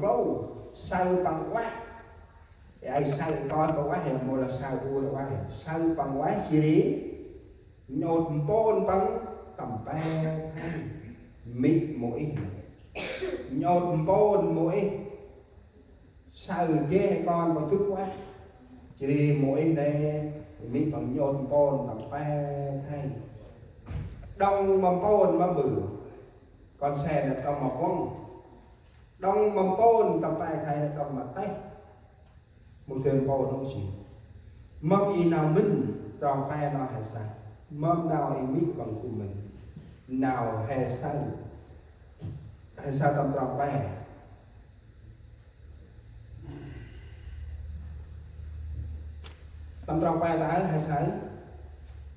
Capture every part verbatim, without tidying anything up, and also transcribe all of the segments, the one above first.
klô, saơ păng ueh. Ê, saơ kon păng ueh, mâu lah saơ ur ueh. Saơ păng ueh jêh ri nhŭp mpôn păng tâm pe. Mê̆ Môis, nhŭp mpôn Môis. Saơ geh kon păng dŭt ueh. Jêh ri Môis nê, mê̆ păng nhŭp mpôn tâm pe khay. Đŏng ma mpôn ma ƀư. Kon se nê đŏng ma kuŏng. Đŏng ma mpôn tâm pe khay nê đŏng ma têh. Mâu dơi mpôn nô jêh. Mâm i nau mĭn trong pe nau he saơ. Mâm nau i mê̆ păng gŭ mĭn. Nau he saơ. He saơ tâm trong pe. Tâm trong pe ta he saơ.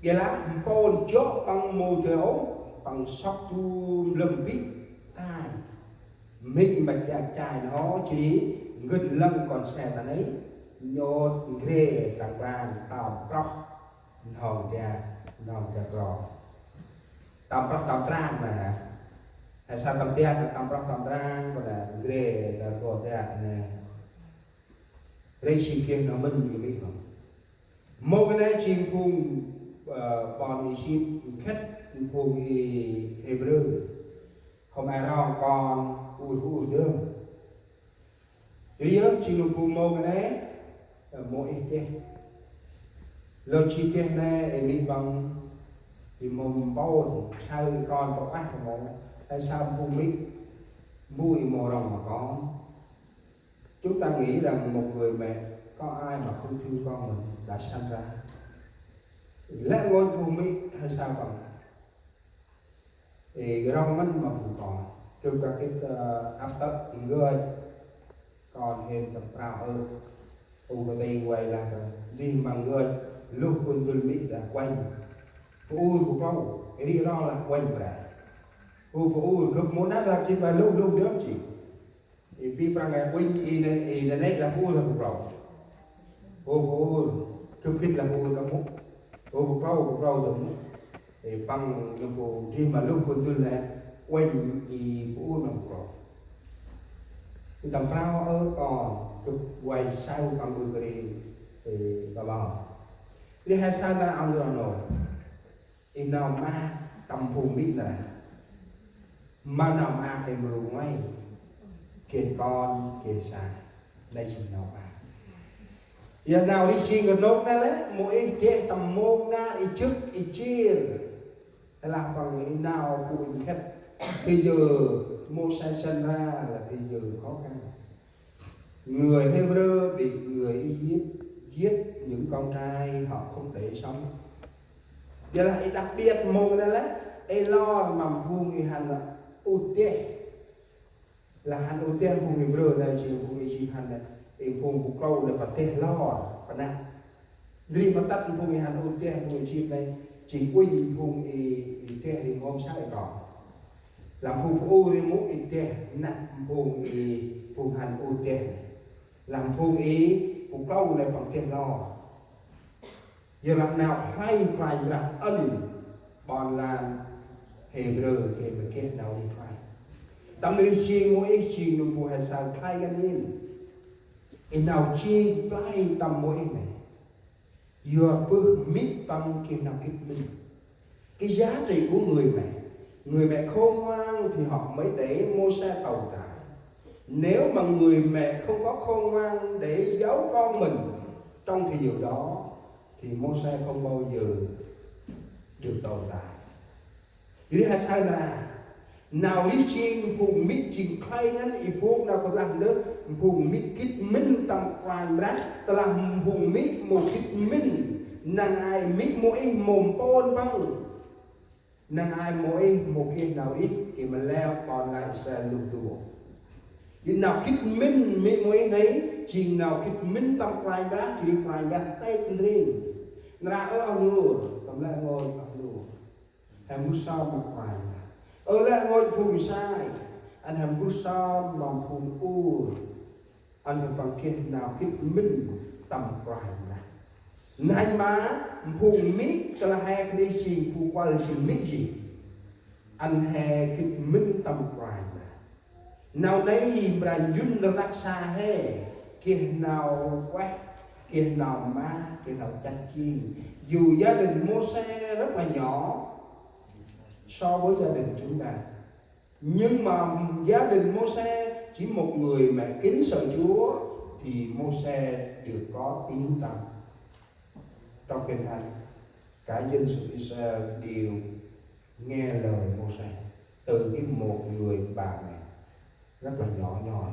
Geh lah mpôn jŏ păng mâu dơi ôh, păng sŏk du mlâm bĭ tay. Mê̆ ma dak chai nô, jêh ri ngăn lăng kon se ta nê, nhŭp ngre ta klang tâm prŏh, nhŏng dak, nhŏng dak krong. Tâm prŏh tâm trang nê. He saơ tâm dak, tâm prŏh tâm trang, ƀiălah ngre ta krong dak nê. Ri jêng geh nau mĭn i mê̆ nô. Mâu geh nê jêng phung, ơ, ƀon Êsip nkhĭt phung i Hêbrơ. Hôm e rong kon ur ur dơm. Jêh ri yơh jêng phung mâu geh nê, ơ, mâu ih deh. Lơ jêh deh nê, ê mê̆ păng, i mâu mpôn, saơ i kon păng ueh păng mâu, he saơ phung mê̆, bu i mâu rong ma kon. Chúng ta nghĩ rằng một người mẹ có ai mà không thương con mình đã sanh ra. Lĕ rngôch phung mê̆ he saơ păng. Ê, rŏng ngăn ma phung kon. Gâp gay gĭt, ơ, ăp tât ngơi. Kon hên tâm prao ơ. U kơ tê vay lah kơ. Dih ma ngơi. Luh kun dul mê̆ dah uănh. Bu ur bu klâu. Ri ro lah uănh bra. U bu ur gâp mâu năl lah gĭt ma luh luh dơm jêh. I pi prăng e uănh i nê, i nê nê lah bu ur lah bu klâu. Ur bu ur, gâp gĭt lah bu ur lah mŭ. Ur bu klâu, bu klâu dơm mŭ. I păng nâm bu dih ma luh kun dul nê, uănh i bu ur lah bu klâu. I tâm prao ơ kon, gâp vay saơ păng ur kơ ri, i ba ba. Ri he saơ ta ăn ur nô. I nau maak tâm phung mê̆ nê. Ma nau maak ê mrô ngoai. Geh kon, geh sa. Nê jêng nau maak. Yơh nau ri jêng rnôk nê lĕ, mâu ih geh tâm mông nê, i jŭt, i jêr. Lah păng i nau bu ih nkhĭt. Thế giới mâu sa sân ra là thế giới khó khăn. Người Hêbrơ bị người Egypt giết những con trai họ không để sống. Giờ là đặc biệt mông nê lĕ, ê lor ma phung i hăn ŭch deh. Lah hăn ŭch deh phung Hêbrơ nê, jêng phung Êjip hăn nê, ê phung bu klâu nê pă deh lor, pă năp. Ndri ma tât phung i hăn ŭch deh phung Êjip nê, jêng uănh phung i, i deh ri ngôm sa i kon. Lah phung bu ur ri mŭ i deh năp phung i, phung hăn ŭch deh. Lah phung i bu klâu nê păng deh lor. Yơh lah nau khlay Kôranh Brah ăn ƀon lan Hêbrơ gay ma geh nau ri khlay. Tâm ri jêng Môis jêng nâm bu he saơ khlay ngăn ngên. I nau jêng play tâm Môis nê. Yua bơh mê̆ păng geh nau gĭt mĭn. Cái giá trị của người mẹ. Người mẹ khôn ngoan thì họ mới để Môsê tồn tại. Nếu mà người mẹ không có khôn ngoan để giấu con mình trong thời giờ đó, thì Môsê không bao giờ được tồn tại. Ri he saơ nđa, nau ri jêng phung mê̆ jêng khlay ngăn i phung nau kơblah ndơ, phung mê̆ gĭt mĭn tâm Kôranh Brah, tơlah phung mê̆ mâu gĭt mĭn, năng ai mê̆ Môis mâu mpôn păng. Năng ai Môis mâu geh nau ri, geh ma leo ƀon lan Israel luh du. Ri nau gĭt mĭn mê̆ Môis nây, jêng nau gĭt mĭn tâm Kôranh Brah, jêh ri Kôranh Brah têk ndrel. Nđa ơ oh nô, tâm lĕ ngôi oh nô. He mbơh sơm ma Kôranh Brah. Ơ lĕ ngôi phung sai, ăn he mbơh sơm ma phung ur. Ăn he păng geh nau gĭt mĭn tâm Kôranh Brah. Nây ma phung mê̆ tơlah he kơt jêng phung kuăl jêng mê̆ jêh. Ăn he gĭt mĭn tâm Kôranh Brah. Nau nây mra njŭn rnăk sa he, geh nau ueh, geh nau mah, geh nau chăt jêng. Dù gia đình Môsê rất là nhỏ so với gia đình chúng ta. Nhưng mà gia đình Môsê chỉ một người mẹ kính sợ Chúa thì Môsê được có tiếng tăm. Trong Kinh Thánh, cả dân sự Israel đều nghe lời Môsê từ cái một người bà mẹ rất là nhỏ nhoi.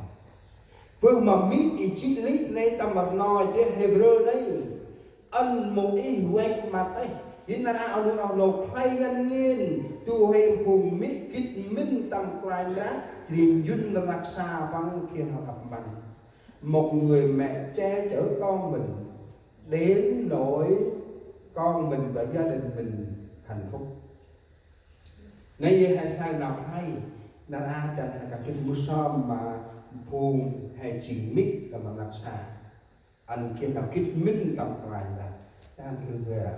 Bơh ma mĭ i jê̆ lĭ nây tâm rnoi jêh Hêbrơ nây. Ăn mâu ih wek ma têh. Yor nar aơ oh nô oh nô khlay ngăn ngên. Du huê phung mĭ gĭt mĭn tâm Kôranh Brah. Jêh ri njŭn rnăk sa păng geh nau đăp mpăn. Một người mẹ che chở con mình đến nỗi con mình và gia đình mình hạnh phúc. Nây yơh he saơ nau khlay, nar aơ dăn he kah gĭt mŭt sơm ma phung he jêng mĭ tâm rnăk sa. Ăn geh nau gĭt mĭn tâm Kôranh Brah. Ăn gĭt mĭn.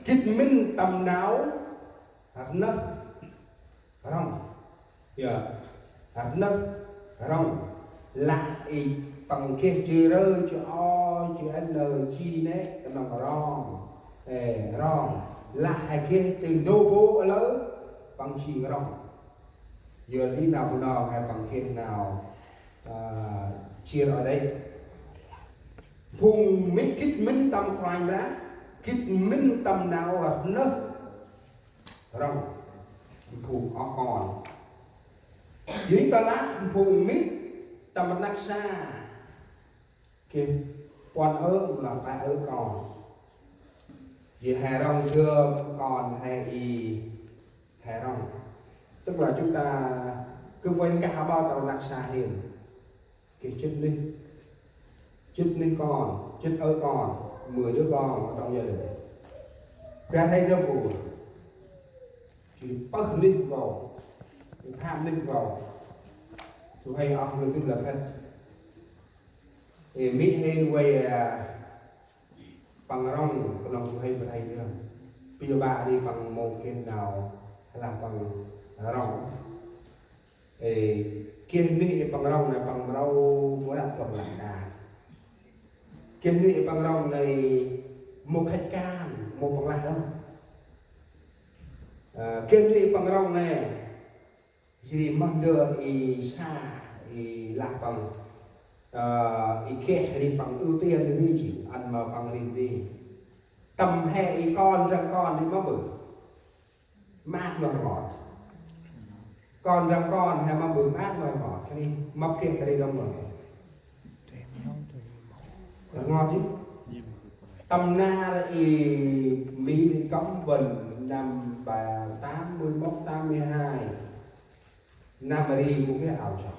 Gĭt mĭn tâm nau rnơh rŏng. Yơh, rnơh rŏng. Lah i păng geh jêh rơ jêh o jêh ăn nơ ji nê knŏng rŏng. Ê, rŏng. Lah he geh jêh ndô bôk lơ păng jêng rŏng. Yơh ri nau bu nau he păng geh nau, a, jêh rơ đê̆. Phung mĭ gĭt mĭn tâm Kôranh Brah, gĭt mĭn tâm nau rnơh rŏng, phung oh kon. Jêh ri tơlah phung mĭ tâm rnăk sa, geh puăn ơ̆ mâu lah pe ơ̆ kon. Jêh he rŏng jơm kon he i he rŏng. Tức là chúng ta cứ quên cả ba tâm rnăk sa hên. Geh jê̆t nuyh. Jê̆t nuyh kon, jê̆t ơ kon, mười đứa con ở trong gia đình. Gah he jơm ur. Jêh ri pơh nuyh nkô̆. Jêh ri pham nuyh nkô̆. Du huê oh nô dŭt lăp hĕt. Ê, mĭ hên vay, a, păng rŏng, knŏng du huê mra hay dơm. Pi ba ri păng mâu geh nau, lah păng rŏng. Ê, geh nuyh i păng rŏng nây păng mrâu mâu rnăk tâm rnăk sa. Geh nuyh i păng rŏng nây mâu khăch kan, mâu păng lah đŏng. Ơ, geh nuyh i păng rŏng nây, jêh ri moh ndơ i sa, i lah păng, ơ, i geh ri păng ưu tiên ri jêh, ăn ma păng ri ri. Tâm he i kon răng kon ri mâm ƀư. Mât ma rngot. Kon răng kon he mâm ƀư mât ma rngot. Kơt ri mâp geh kơt ri đŏng ma. Rngot jêh. Tâm nar i Mỹ đi cấm vận năm ba-, tám mươi mốt, tám mươi hai. Năm ri mâu geh ao jŏk.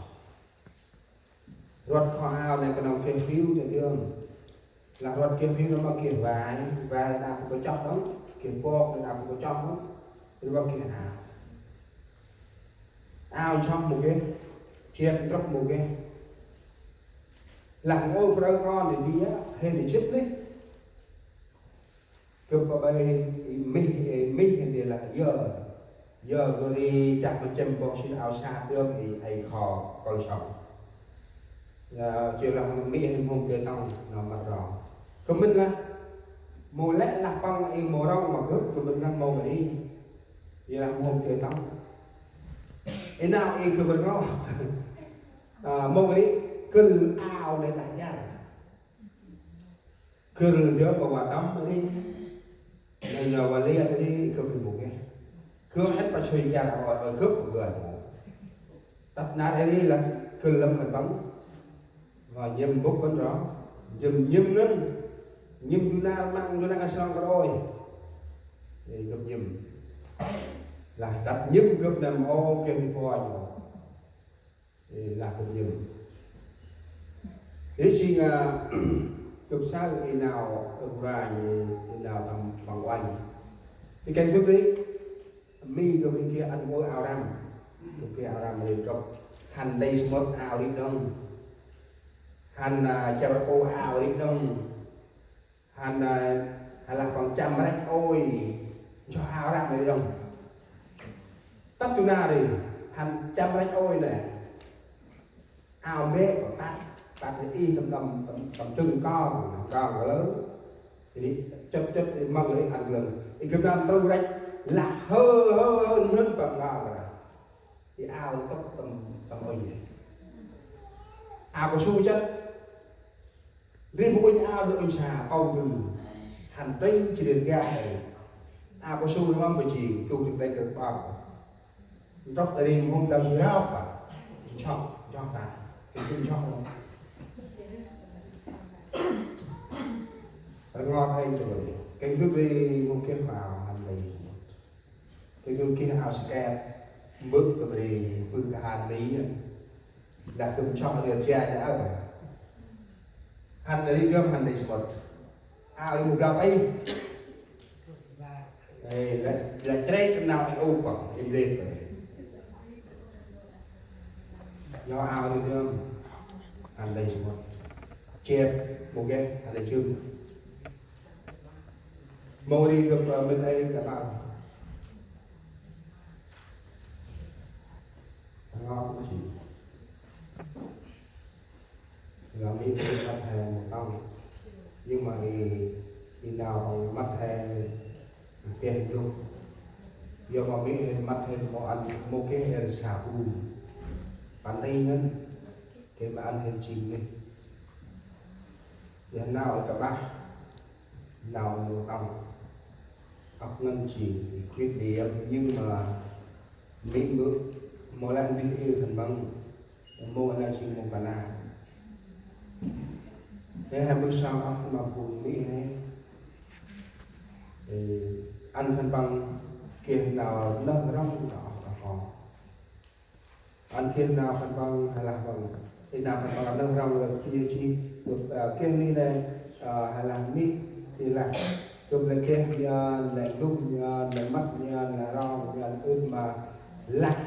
Rvăt kho ao nây knŏng geh hiu nê dơm. Lah rvăt geh hiu nây mâu geh vai, vai nê bu kachŏk đŏng, geh bok nê bu kachŏk đŏng. Ri mâu geh ao. Ao jŏk mâu geh, jêh trŭp mâu geh. Lah mâu prơ kon nê di a, hên nê jê̆t nuyh. Gâp pa ƀai i mih, i mih hên di lah yơ. Yơ gâp ri chah ma chăm bok sĭt ao sa tơm i, i kho kol sŏng. Yơ, jêh lah mih hên mhôm dơi tŏng, nau mât rŏng. Gâp mĭn lah, mâu lĕ lah păng i mâu rŏng ma gâp, gâp mĭn lah mâu ri. Yơ lah mhôm dơi tŏng. I nau i gâp rngot. A, mâu ri, kơl ao nê dah jar. Gâp ndơ ma va tăm ri, nê nau va liat ri, gâp ri mâu geh. Gâp hăn pa sui jar ơ, ơ, gâp gâp mâu. Tât nar ri lah gâp lăm hăn păng. Va nhĭm bŭk kăn ro. Nhĭm, nhĭm ngăn. Nhĭm du nar măng, du nar ngai srong kơ đôi. Ê, gâp nhĭm. Lah tât nhĭm gâp năm ô, gâp ri pô nhô. Ê, lah gâp nhĭm. Ri jêng, a, gâp saơ i nau, ơ, bu ranh, i nau tâm păng uănh. Ri kơt gâp ri, mĭn gâp ri geh ăn ƀư ao răm. Gâp geh ao răm ri trôk. Hăn đei samƀŭt ao ri đŏng. Hăn, a, char ƀư ao ri đŏng. Hăn, a, hăn lah păng chăm rĕch ôi, nsoh ao răm ri đŏng. Tât du nar ri. Hăn chăm răch ôi nê. Ao mbĕ kŏ tăt, tăt ri i tâm, tâm, tâm, tâm trưng kon, kon kơ lơ. Jêh ri chŭt chŭt ri mâng ri ăn lơ̆ng. I gâp nau trŭn răch lah hơ hơ hơ nhŭn păng kon kơ lơ. I ao tŭp tâm, tâm ŭnh. Ao kơ su chŭt. Ri bu ŭnh ao ri ŭnh sa pâu dŭm. Hăn tĭng jêh ri gah ri. Ao kơ su ri mâm bơ jêng, tu ri tĭng kơ păng. Ntŭk ri mhŭm đao jêh rao pa. Nchok, nchok ta. Kơ nchok. Rngot ê tu ri. Kơ gâp ri mhŭm geh ao hăn ri. Kơ gâp geh ao sket. Mbơ̆ gâp ri bơ̆ kơ hăn ri. Lah gâp nchok ri jêh jêh ao. Hăn ri gâp hăn ri sƀŭt. Ao ri mhŭm blao ê. Ê, lĕ, lĕ chrêk nau ê u păng, ê blêk păng. Nau ao ri dơm, hăn lĕ sƀŭt. Chep, mâu geh, hăn lĕ jŭm. Mâu ri gâp, ơ, mĭn ê gâp ao. Ngok mâu jêh. Là Mỹ hên măt he mâu tông. Nhưng mà i, i nau păng măt he geh ndu. Yor ma Mỹ hên măt he mâu ăn, mâu geh ê sa bu. Păng ti ngăn, geh ma ăn hên jêng nê. Yor nau i kƀah, nau mâu tông. Ăp ngăn jêng i khuyết điểm, nhưng mà Mỹ mâu, mâu lĕ Mỹ i khân păng. Mâu ana jêng mâu kơna. He, he mâu sao ăp ma phung Mỹ he. Ê, ăn khân păng geh nau nơh rŏng ta ăp ta kon. Ăn geh nau khân păng he lah păng. Ê, nau khân păng nơh rŏng lĕ kia jêh, ơ, geh ni nê, ơ, he lah ni, ti lah. Gâp lĕ geh nhan, lĕ lŭng nhan, lĕ măt nhan, lĕ rong nhan, ưm ma lah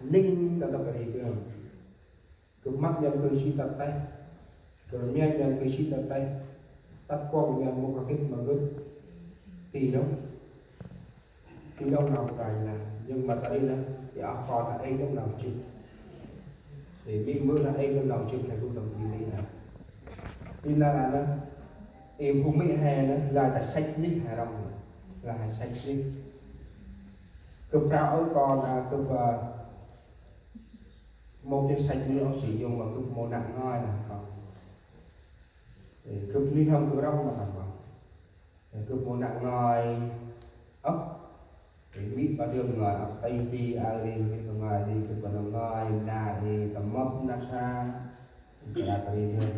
ning ta ntŭk ri gâp. Gâp măt nhan kơ jêh tât têh. Gâp mhe nhan kơ jêh tât têh. Tât kuŏng nhan mâu kah gĭt ma gâp. Ti nông. Ti nông nau krai na. Nhưng mà ta đi na. Ê oh kon na ê nông nau jêh. Ê Mỹ mơ na ê nông nau jêh khay gâp tâm ti Mỹ na. Ti na na na. Ê phung Mỹ he na. Lah ta săch nik he rŏng. Lah he săch nik. Gâp prao ơ kon na gâp, ơ, mâu geh săch nik ôh jêh, yor ma gâp mâu năk ngơi lah kon. Ê, gâp nuih n'hâm gâp rŏng ma lah kon. Ê, gâp mâu năk ngơi ôh. Ê, Mỹ pa dơm ngơi ôh, ti ti aơ ri, Mỹ pa ngơi ri, gâp pa năk ngơi, na ri, tâm mâp năk sa. Ê, gâp pa ri dơm.